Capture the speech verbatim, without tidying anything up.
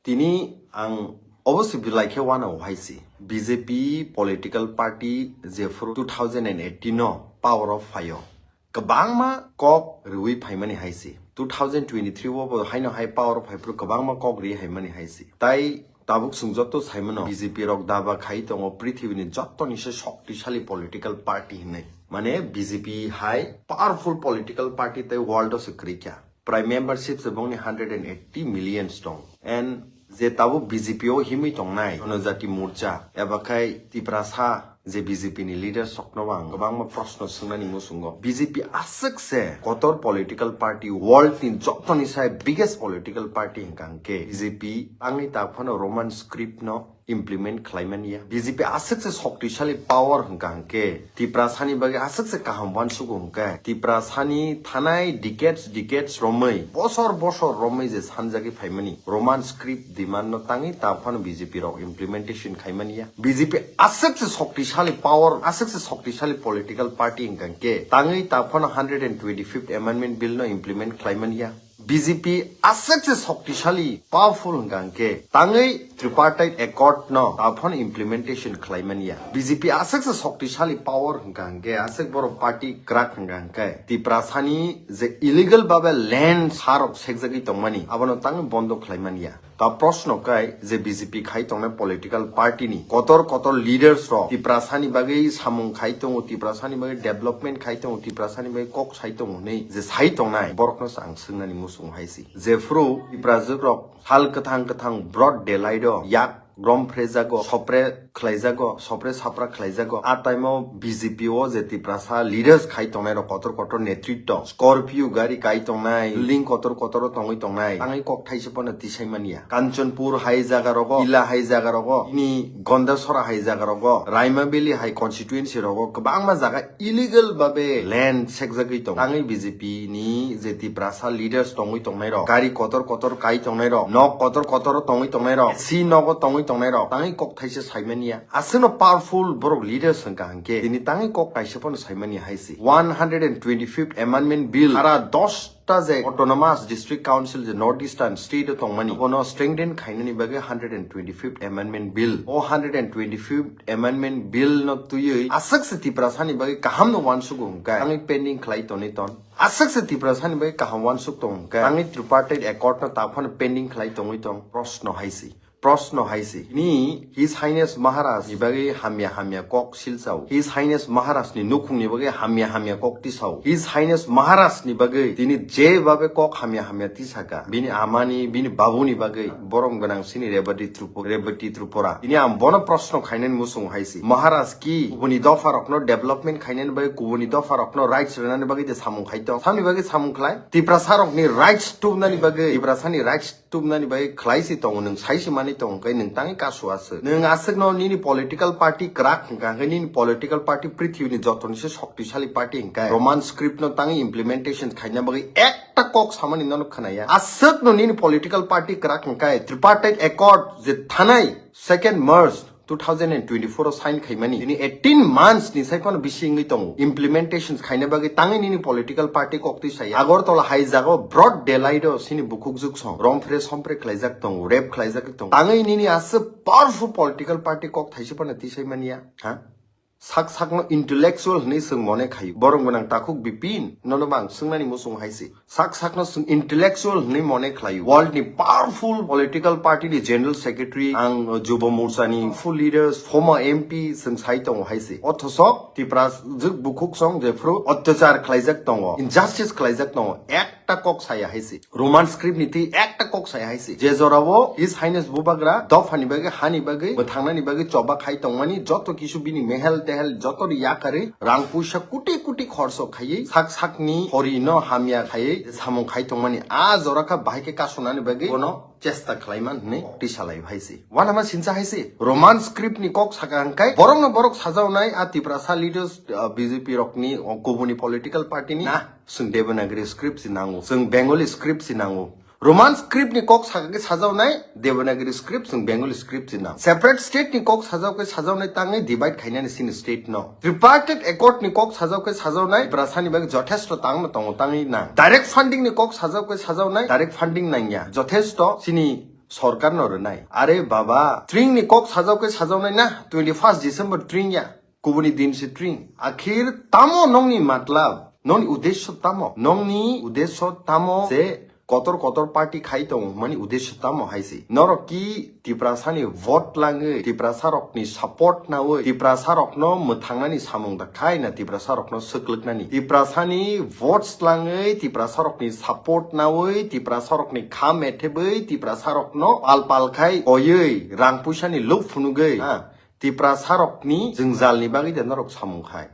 Tini ang obviously belai khe uanao hai se. B J P political party jephuru two thousand and eighteen no power o phaio, kwbangma kok rwi phaimani hai se. Two thousand twenty-three o bo haino hai power o phaiphuru kwbangma kok rwi haimani hai se. Tai tabuk chwng joto saimano B J P rok daba khai tongo, prithibini jotoni se shoktisali political party hinwi. Mane B J P hai powerful political party tei world o se kwrwi kha. Prai membership se bongni hundred and eighty millions tong. And je tabuk B J P o himwi tongnai Jonojati Morcha eba khai Tiprasa je B J P ni leaders rokno bo ang kwbangma proshno swngnani muchungo. B J P aswk se kotor political party, world ni jotoni sai biggest political party hwnkha hwnkhe B J P, tangwi ta phano Roman script no implement khlaimani ya. B J P aswk se shoktisali power hwnkha hwnkhe Tiprasani bagwi aswk se kaham uansugo hwnkhe Tiprasani thanai decades, decades romwi, bosor bosor romwi je sanjagwi phaimani Roman script demand no tangwi ta phano B J P rok implementation khaimani ya. B J P aswk se shoktisali power, aswk se shoktisali political party hwnkha hwnkhe tangwi ta phano hundred and twenty-fifth Amendment Bill no implement khlaimani ya. B J P aswk se shoktisali powerful hwnkha hwnkhe tangwi Tripartite Accord no ta phano implementation khlaimani ya. B J P aswk se shoktisali power hwnkha hwnkhe aswk borok party kwrak hwnkha hwnkhe Tiprasani je illegal babe land sarok sekjagwi tongmani abono tangwi bondo khlaimani ya. Ta proshno kai je B J P khai tongnai political party ni kotor kotor leaders rok Tiprasani bagwi samung khai tongo, Tiprasani bagwi development khai tongo, Tiprasani bagwi kok sai tongo hinwi je sai tongnai borokno se ang swngnani muchungo hai se. Jephru Tiprajwk rok sal kwthang kwthang broad daylight o yak rom phrejago, sopre khlaijago, sopre sapra khlaijago. A time o B J P o je Tiprasa leaders khai tongnai rok kotor kotor netritto, Scorpio gari kai tongnai, building kotor kotor o tongwi tongnai, tangwi kok thaisa phano tisai manya. Kanchanpur hai jaga rogo, Ila hai jaga rogo, ini Gondasora hai jaga rogo, Raimabeli hai constituency rogo kwbangma jaga illegal babe land sekjagwi tongo. Tangwi B J P ni je Tiprasa leaders tongwi tongnai rok, gari kotor kotor kai tongnai rok, nok kotor kotor o tongwi tongnai rok, si nogo tongwi tongnai rok, tangwi kok thaisa saimani ya. Aswkno powerful borok leaders hwnkha hwnkhe tini tangwi kok kaisa phano saimani hai se. One hundred and twenty-fifth Amendment Bill ara dos ta je autonomous district council je North Eastern state o tongmani bono strengthen khainani bagwi hundred and twenty-fifth Amendment Bill. O hundred and twenty-fifth Amendment Bill no twiwi aswk se Tiprasani bagwi kaham no uansugo hwnkhe tangwi pending khlai tonwi ton. Aswk se Tiprasani bagwi kaham uansuk tong hwnkhe tangwi Tripartite Accord no ta phano pending khlai tongwi tong. Proshno hai se. Proshno hai se. Ni His Highness Maharaj ni bagwi hamya hamya kok silsao. His Highness Maharaj ni nukhung ni bagwi hamya hamya kok tisao. His Highness Maharaj ni bagwi tini je babe kok hamya hamya tisaka. Bini amani, bini babuni bagwi borom gwnang sini Rebati Tripu-, Rebati Tripura. Tini ang bono proshno khainani muchung hai se. Maharaj ki kubuni dopha rokno development khainani bagwi, kubuni dopha rokno rights rwnani bagwi de samung khai tong. Samni bagwi samung khlai. Tiprasa rokni rights tubnani bagwi, Tiprasani rights tubnani bai khlai se tongo, nwng sai se mani tongo, khe nwng tangwi kasu aswk. Nwng aswkno nini political party kwrak hwnkha, hwnkhe nini political party prithibini jotoni se shoktisali party hwnkhe Roman script no tangwi implementation khaina bagwi ekta kok samani nono khwnaya. Aswkno nini political party kwrak hwnkhe Tripartite Accord je thanai second March two thousand and twenty-four o sign khaimani. Tini eighteen months ni sai phano bisi wngwi tongo. Implementation khaina bagwi tangwi nini political party kok twi saya. Agartala hai jaga o broad daylight o sini bukhuk juk song. Rom phre som phre khlaijak tongo, rape khlaijak tongo. Tangwi nini aswk powerful political party kok thaisa phano twi sai manya. Ha? Sak sakno intellectual hwnwi swng mone khayu. Borom gwnang takhuk Bipin, nono bo ang swngnani muchung hai se. Sak sakno chwng intellectual hwnwi mone khlaio. World ni powerful political party ni general secretary, ang Jubo Morcha ni powerful leaders, former M P chwng sai tongo hai se. Othoso Tiprajwk bukhuk song jephru otyachar khlaijak tongo, injustice khlaijak tongo, ekta kok saya hai se. Roman script ni twi ekta kok saya hai se. Je jorao His Highness Bubagra dopha ni bagwi, hani bagwi, bwthangnani bagwi choba khai tongmani joto kisu bini mehel tehel joto ni yakarwi rang puisa kuti kuti khorso khaiwi sak sakni hori no hamya khaiwi samung khai tongmani a jora kha bahai khe kasunani bagwi bono chesta khlaiman hwnwi twi salai hai se. Wanama sincha hai se. Roman script ni kok saka hwnkhe borok no borok sajawnai a Tiprasa leaders, uh, B J P rokni, uh, kubuni political party ni na chwng Devanagari script se nango, chwng Bengali script se nango. Roman script ni kok saka khe sajawnai Devanagari script, chwng Bengali script se nang. Separate state ni kok sajak khe sajaknai tangwi divide khainani sini state no. Tripartite Accord ni kok sajak khe sajaknai Tiprasani bagwi jothesto tangno tongo tangwi nang. Direct funding ni kok sajak khe sajaknai direct funding nangya. Jothesto sini Sorkar no rwnai. Are baba, tring ni kok sajao khe sajaonai na, twenty first December tring ya. Kubuni din se tring. Akhir tamo nongni matlab, nongni uddesho tamo? Nongni uddesho tamo je kotor kotor party khai tongo, mani uddesho tamo hai se? Norok ki Tiprasani vote langwi, Tiprasarokni support nawi, Tiprasarokno mwthangnani samung da khai na Tiprasarokno swklwknani? Tiprasani votes langwi, Tiprasarokni support nawi, Tiprasarokni kha methebwi, Tiprasarokno pal pal khai koywi, rang puisani luk phunugwi, ha, Tiprasarokni jwngjalni bagwi de norok samung khai.